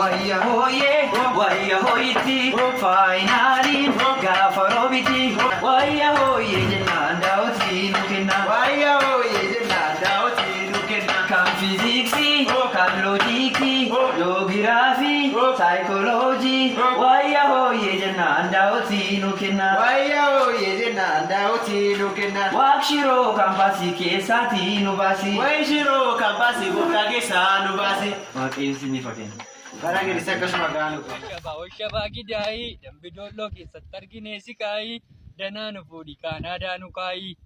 Wayya hooyitti faayinaaliin gaafa roobiti wayya hooyee jennaan daawwatii nu kenna. Wayya hooyee jennaan daawwatii nu kenna. Kan fiiziksii, kan loojikii, joogiraafii, saayikooloojii wayya hooyee jennaan daawwatii nu kenna. Wayya hooyee jennaan daawwatii nu kenna. Waaqshiroo kaampaasii keessaatii nu baasi. Wayishiroo kaampaasii gooftaa keessaa nu baasi. Waaqayyo isiniif haa kennu. Bara gadi akkasuma gaanu. Shabaa shabaa gidaayii dambi doolloo keessatti argine si kaayii danaa nu fuudhi kaanaadaa nu kaayii.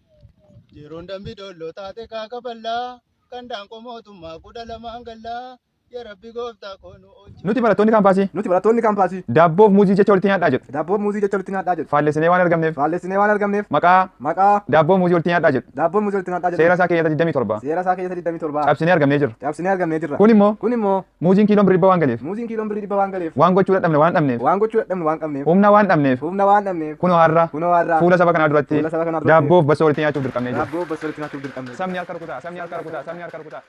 Yeroon dambi doolloo taate kaaka bal'aa kan daanqoo mootummaa 12 gallaa yaa rabbi gooftaa koo nu oolchi. Nuti barattoonni kaampaasii. Nuti barattoonni kaampaasii. Daabboof muuzii jecha walitti nyaadhaa jedhu. Daabboof muuzii jecha walitti nyaadhaa jedhu. Faallessinee waan argamneef. Faallessinee waan argamneef. Maqaa. Maqaa. Daabboo muuzii walitti nyaadhaa jedhu. Daabboo muuzii walitti nyaadhaa jedhu. Seera isaa keeyyata 27. Seera isaa keeyyata 27. Cabsinee argamnee jirra. Cabsinee argamnee jirra. Kun immoo. Kun immoo. Muuziin kiiloon birrii dhibba waan galeef. Muuziin kiiloon birrii dhibba waan galeef. Waan gochuu dadhabne waan dhabneef. Waan gochuu dadhabne waan qabneef. Humna waan dhabneef. Humna waan dhabneef. Kunoo har'a. Kunoo har'a. Fuula saba kanaa duratti. Fuula saba kanaa duratti. Daabboof bassoo walitti nyaachuuf dirqamnee jirra. Daabboof bassoo walitti nyaachuuf dirqamnee jirra. Sabni harka rukutaa. Sabni harka rukutaa. Sabni harka rukutaa.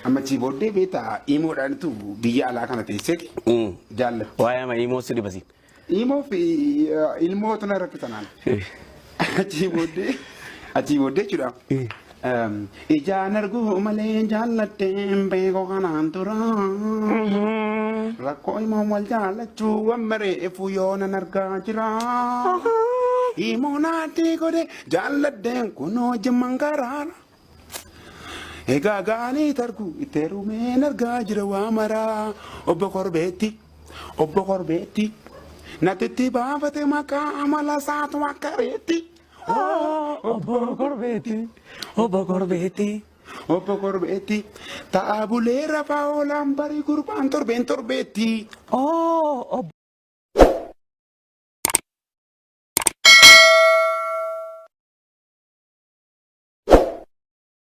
Amma achii booddee beektaa imoodhaanitu biyya alaa kana teesseeti jaallatti. Waa'ee ama imoo si dhibasi. Imoo fi ilmootu na rakkisanaan. Achii booddee achii booddee jechuudha. Ijaan arguu malee jaalladheen beeku kanaan dura. Rakkoo imoon wal jaallachuu wammareefu yoo nan argaa jira. Imoo naatti godhe jaalladheen kunoo jimman karaara. Egaa gaanii targu itti heerumeen argaa jira waa maraa obbo Korbeetti obbo Korbeetti natti baafate maqaa amala isaatu akka reetti. Obbo Korbeetti obbo Korbeetti. Obbo Korbeetti ta'a bulee rafaa oolaan barii gurbaan torbeen torbeetti. Obbo.